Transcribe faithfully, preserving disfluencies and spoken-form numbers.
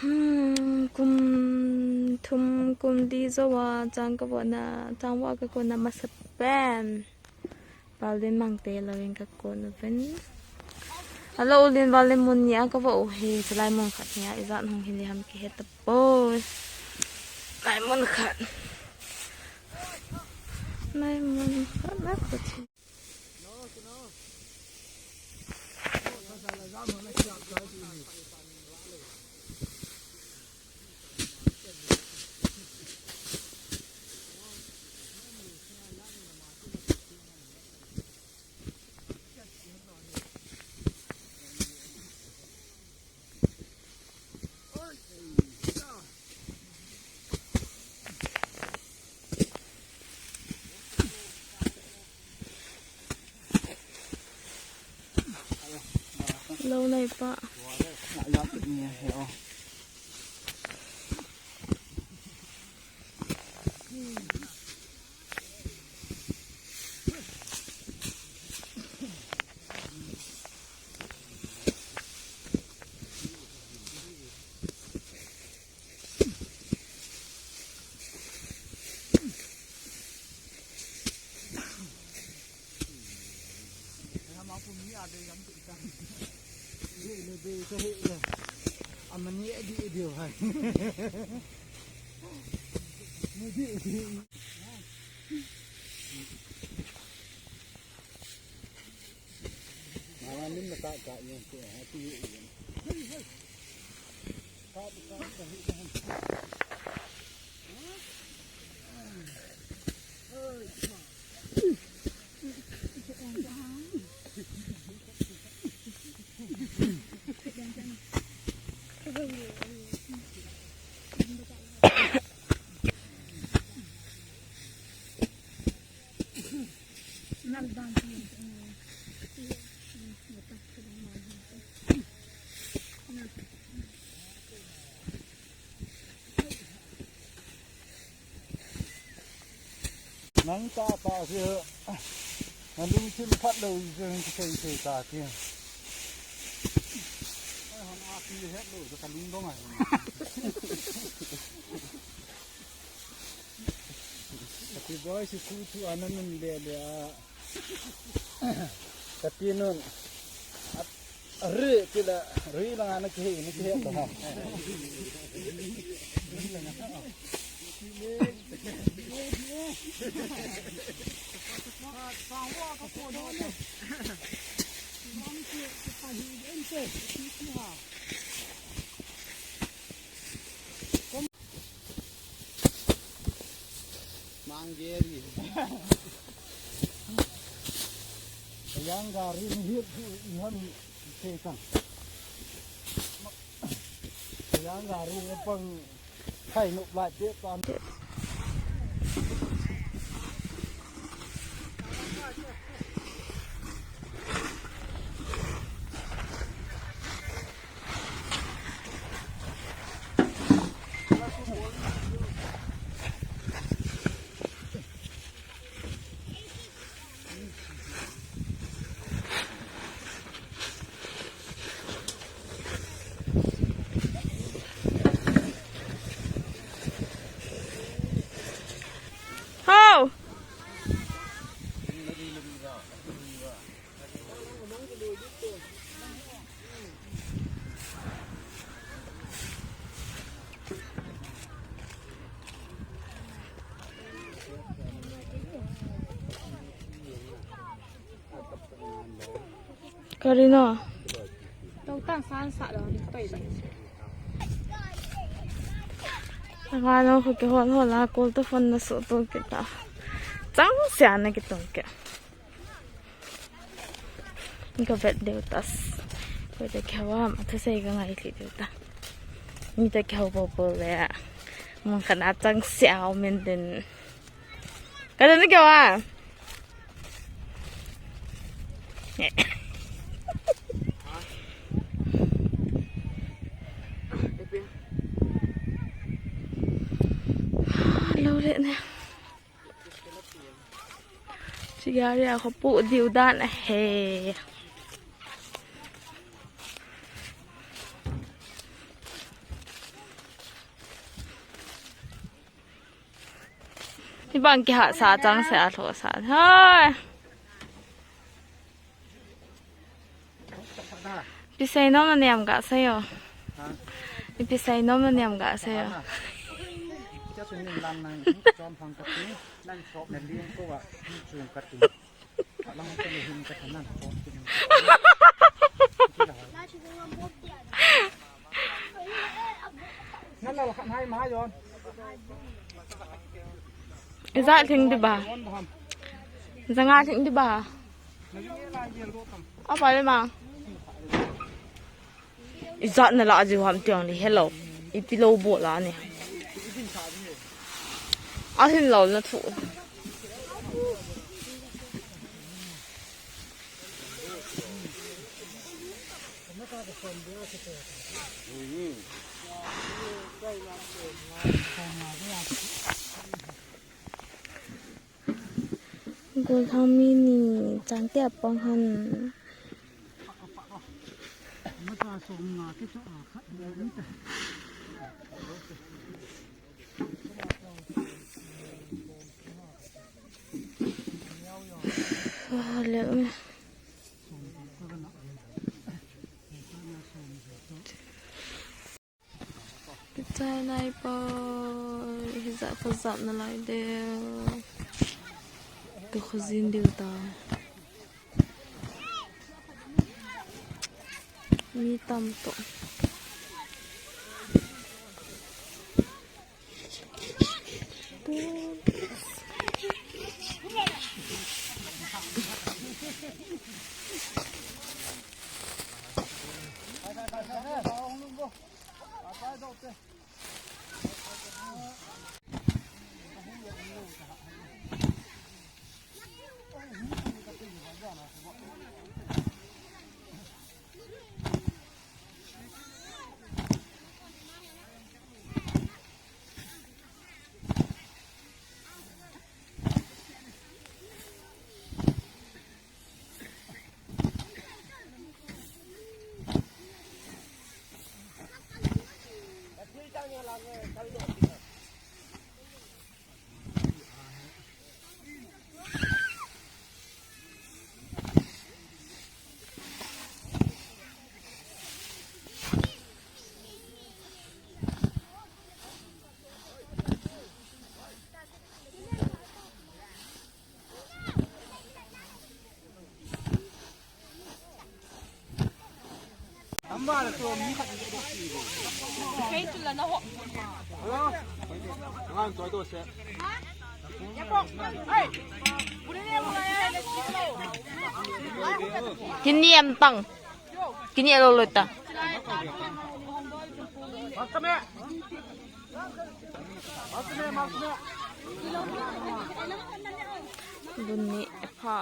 Hmm, kum thum, kum li jou a chang ka vona, chang vah ka kona masa pen. Pal din mang te lo in ka kon u pen. Alo ulin valin mun nia ka vah u hi, chulai mun khat nia ijat hung hi li ham kihe tapoi. Lai mun khat. Lai mun khat na ka thi. Lo nei pa. Nang ta ta si, na lungthim phat lou jeng kisei sei ta ti. Ai, hon a ti het lou, ka lungdong ai. Ka ti boi si khu thu ananun le le a. Ka ti nun. Ri, ti la, ri la nga na kihe, na kihe to ha. Manggeri. Yang gari ni hit ihan setan. Yang gari ni pang khai nuk lai te tan. Hao! Karina. Tong tang san sa lo ni toi bai. Nga no ko ke hol hol a kol to phone na so to kita. Chang sia na kitong ke. Ka vet deu tas. Ko te khawa ma thusei ka ngai thei deu ta. Ni te khaw po po le. Mun khat a chang sia o min den. Ka den khawa. Lo le ne. Chigari a kho pu diu dan ahi. Ibang kihahsa chang se a lhosa. Hai. Ipi seinom naniam ga sei o. Ipi seinom naniam ga sei o. Ijat lhing di ba? Janga lhing di ba? Apa le ma? Ijat na la ji ham tiang le hello. Ipi lo bol a ni. Ahin lo na thu. Golhang mi ni changte apang han. Ah, le, um. Kichai nai pa, hijat kajat nalai de. Ka khojin diu ta. Mi tam to. Kini em tang. Kini alo lo ta. Dun ni pha.